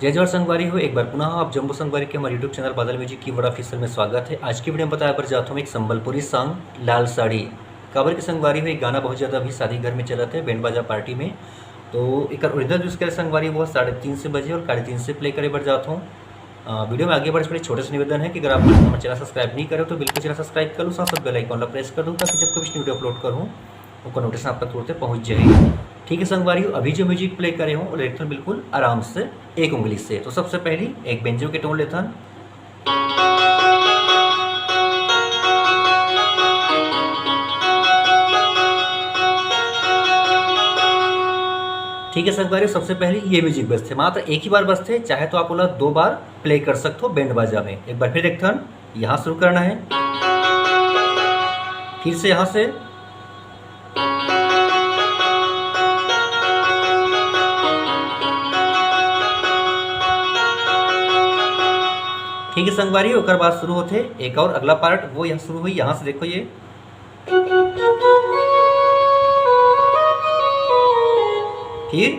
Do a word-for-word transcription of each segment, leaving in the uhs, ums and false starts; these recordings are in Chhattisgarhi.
जय जोहार संगवारी हो, एक बार पुनः आप जम्मो संगवारी के हमारे YouTube चैनल बादल म्यूजिक कीबोर्ड ऑफिशियल में स्वागत है। आज की वीडियो में बताए बर जात हूँ एक संबलपुरी सॉन्ग लाल साड़ी। काबर के संगवारी हो, एक गाना बहुत ज़्यादा अभी शादी घर में चलत है, बैंड बाजा पार्टी में। तो एक ओरिजिनल जो इसके संगवारी वो साढ़े तीन से बजे और साढ़े तीन से प्ले करे बर जात हूँ। अ, वीडियो में आगे बढ़े से पहले छोटे से निवेदन है कि अगर आप हमारे चैनल सब्सक्राइब नहीं करे हो तो बिल्कुल चैनल सब्सक्राइब कर लो, साथ साथ बेल आइकन प्रेस कर दो, ताकि जब कभी वीडियो अपलोड करूँ ओकर नोटिस आप तक तुरंत पहुँच जाए। ठीक है संगवारी हो, अभी जो म्यूजिक प्ले करे हूँ वो एकदम बिल्कुल आराम से एक उंगली से। तो सबसे पहली एक बेंजो के टोन लेथन। ठीक है संगवारी, सबसे पहले ये म्यूजिक बजथे, मात्र एक ही बार बजथे, चाहे तो आप ओला दो बार प्ले कर सकते हो बैंड बाजा में। एक बार फिर देखथन, यहाँ शुरू करना है, फिर से यहाँ से। ठीक है संगवारी, ओकर बाद शुरू होथे एक और अगला पार्ट, वो यहाँ शुरू हुई, यहाँ से देखो ये। फिर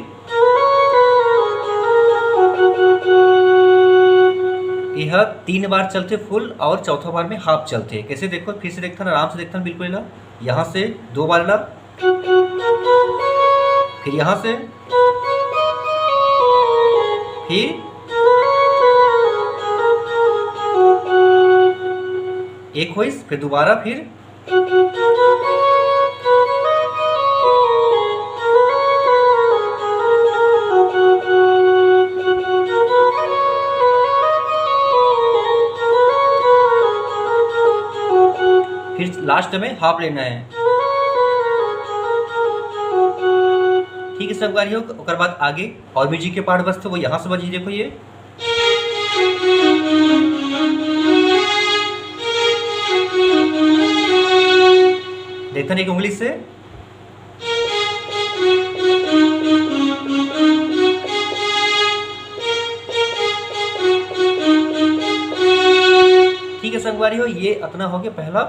यह तीन बार चलथे फुल और चौथा बार में हाफ चलथे। कैसे देखो, फिर से देखथन, आराम से देखथन बिल्कुल एला। यहाँ से दो बार ला, फिर यहाँ से, फिर एक होइस, फिर दोबारा, फिर फिर लास्ट में हाफ लेना है। ठीक है संगवारी हो, ओकर बाद आगे और म्यूजिक के पार्ट बजथे, वो यहाँ से बजी, देखो ये। देखथन एक उंगली से। ठीक है संगवारी हो, ये अतना हो गया पहला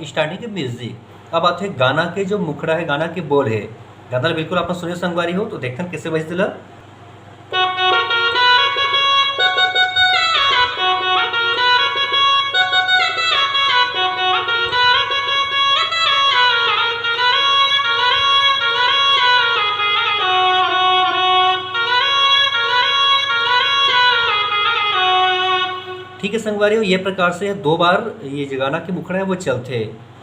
स्टार्टिंग के म्यूजिक। अब आथे गाना के जो मुखड़ा है, गाना के बोल है। गाना बिल्कुल आप सुने संगवारी हो, तो देखथन कैसे बजथे ला। ठीक है संगवारी हो, ये प्रकार से दो बार ये जो गाना के मुखड़ा है वो चलथे।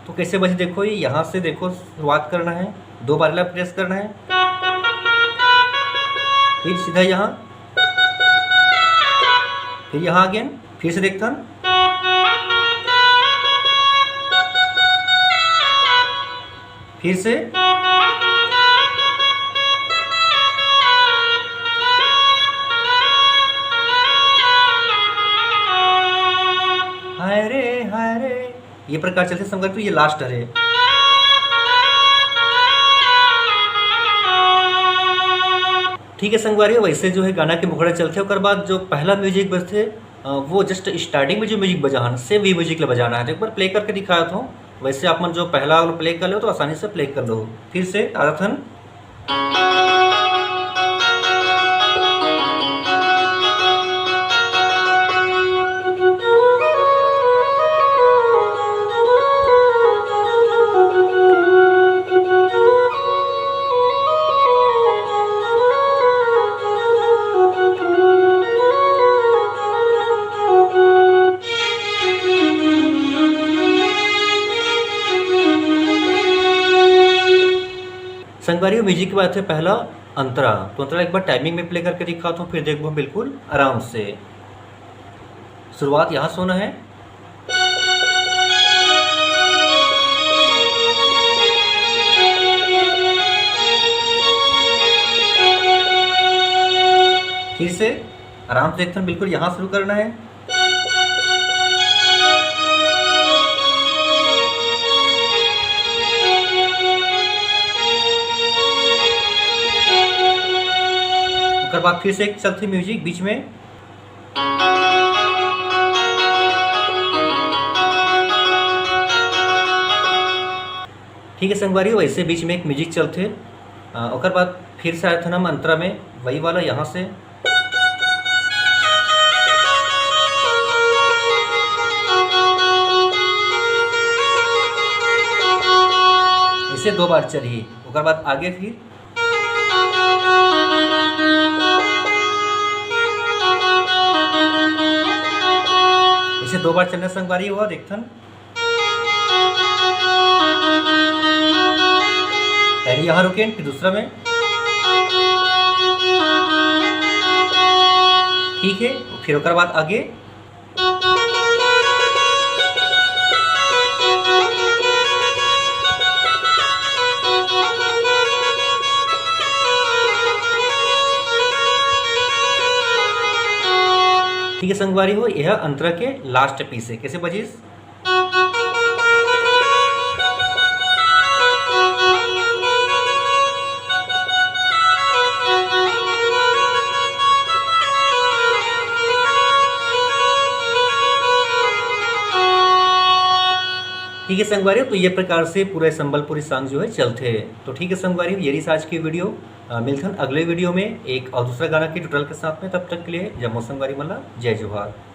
तो कैसे बजे देखो, ये यहाँ से देखो शुरुआत करना है, दो बार ला प्रेस करना है, फिर सीधा यहाँ, फिर यहाँ अगेन, फिर से देखथन, फिर से। हाय रे, हाय रे, ये प्रकार चलथे संगवारी, तो ये लास्ट हरे। ठीक है संगवारी, वैसे जो है गाना के मुखड़ा चलथे, ओकर बाद जो पहला म्यूजिक बजथे, अ, वो जस्ट स्टार्टिंग में जो म्यूजिक बजा है, सेम वही म्यूजिक ला बजाना है। तो एक बार प्ले करके दिखाया था, वैसे आप मन जो पहला वाला प्ले कर लो तो आसानी से प्ले कर लो। फिर से आदत हन। संगवारी हो, म्यूजिक के बाद है पहला अंतरा। तो अंतरा एक बार टाइमिंग में प्ले करके दिखाता हूँ, फिर देखबो बिल्कुल आराम से। शुरुआत यहाँ से होना है। फिर से आराम से देखथन, बिल्कुल यहाँ शुरू करना है। ओकर बाद फिर से एक चलथे म्यूजिक बीच में। ठीक है संगवारी, वैसे बीच में एक म्यूजिक चलथे। अ, ओकर बाद फिर से आए थे हम अंतरा में, वही वाला यहाँ से। से दो बार चलही, ओकर बाद आगे फिर इसे दो बार चलने संगवारी हो, देखथन। पहले यहाँ रुकेन, फिर दूसरा में। ठीक है, फिर ओकर बाद आगे। ठीक है संगवारी हो, यह अंतरा के लास्ट पीस है। कैसे बजिस? ठीक है संगवारी हो, तो ये प्रकार से पूरा संबलपुरी सॉन्ग जो है चलथे। तो ठीक है संगवारी हो, ये रही आज की वीडियो। अ, मिलथन अगले वीडियो में एक और दूसरा गाना के ट्यूटोरियल के साथ में। तब तक के लिए जम्मो संगवारी मन ला जय जोहार।